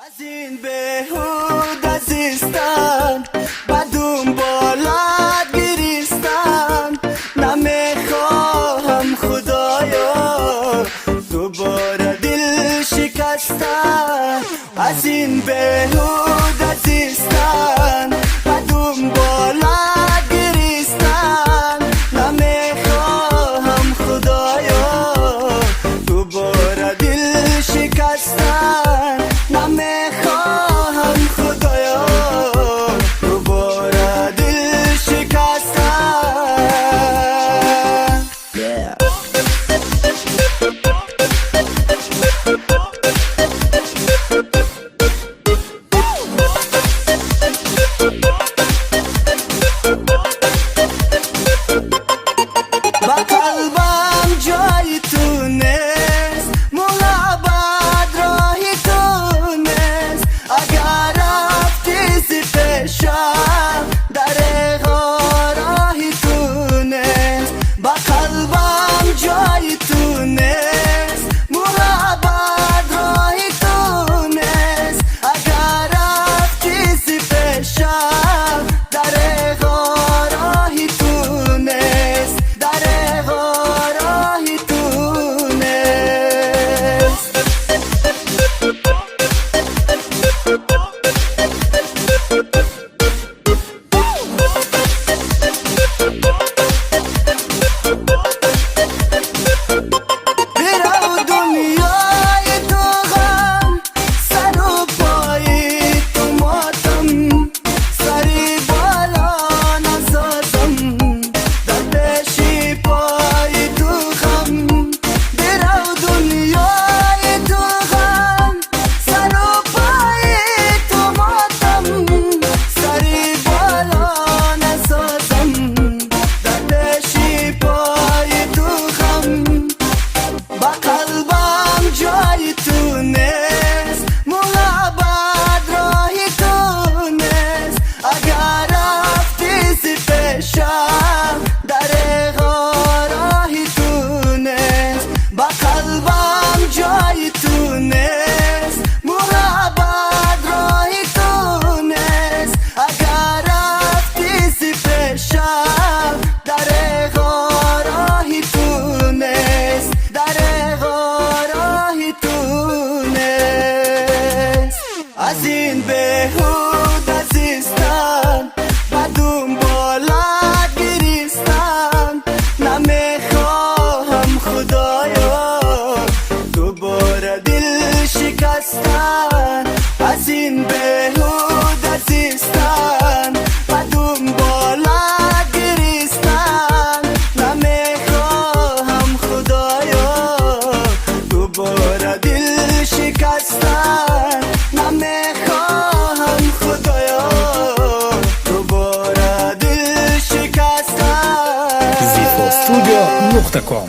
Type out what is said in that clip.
Аз ин беҳуда зистан, ба дунболат гиристан намехоҳам, худоё, дубора дил шикастан. Аз ин беҳуда зистан, ба дунболат гиристан намехоҳам, худоё, дубора дил шикастан намехоҳам, худоё, дубора дил шикастан. Yeah. Ба қалбам ҷои ту нест, муҳаббат роҳи ту нест. Агар рафтӣ зи пешам, дареғо роҳи ту нест. Ба қалбам ҷои ту нест, муҳаббат роҳи ту нест. Агар рафтӣ зи пешам, дареғо роҳи ту нест, дареғо роҳи ту нест. Бирав, дунёи ту ғам, сару пои ту мотам, сари боло насозам, дар пеши пои ту хам. Бирав, дунёи ту ғам, сару пои ту мотам, сари боло насозам, дар пеши пои ту хам. Ба қалбам ҷои ту нест, муҳаббат роҳи ту нест. Агар рафтӣ зи пешам, дареғо роҳи ту нест. Ба қалбам ҷои ту нест, муҳаббат роҳи ту нест. Агар рафтӣ зи пешам, дареғо роҳи ту нест, дареғо роҳи ту нест. Аз ин беҳуда зистан, ба дунболат гиристан намехоҳам, худоё, дубора дил шикастан. Аз ин беҳуда зистан, ба дунболат гиристан намехоҳам, худоё, дубора дил шикастан намехоҳам, худоё, дубора дил шикастан. Zifostudio.com.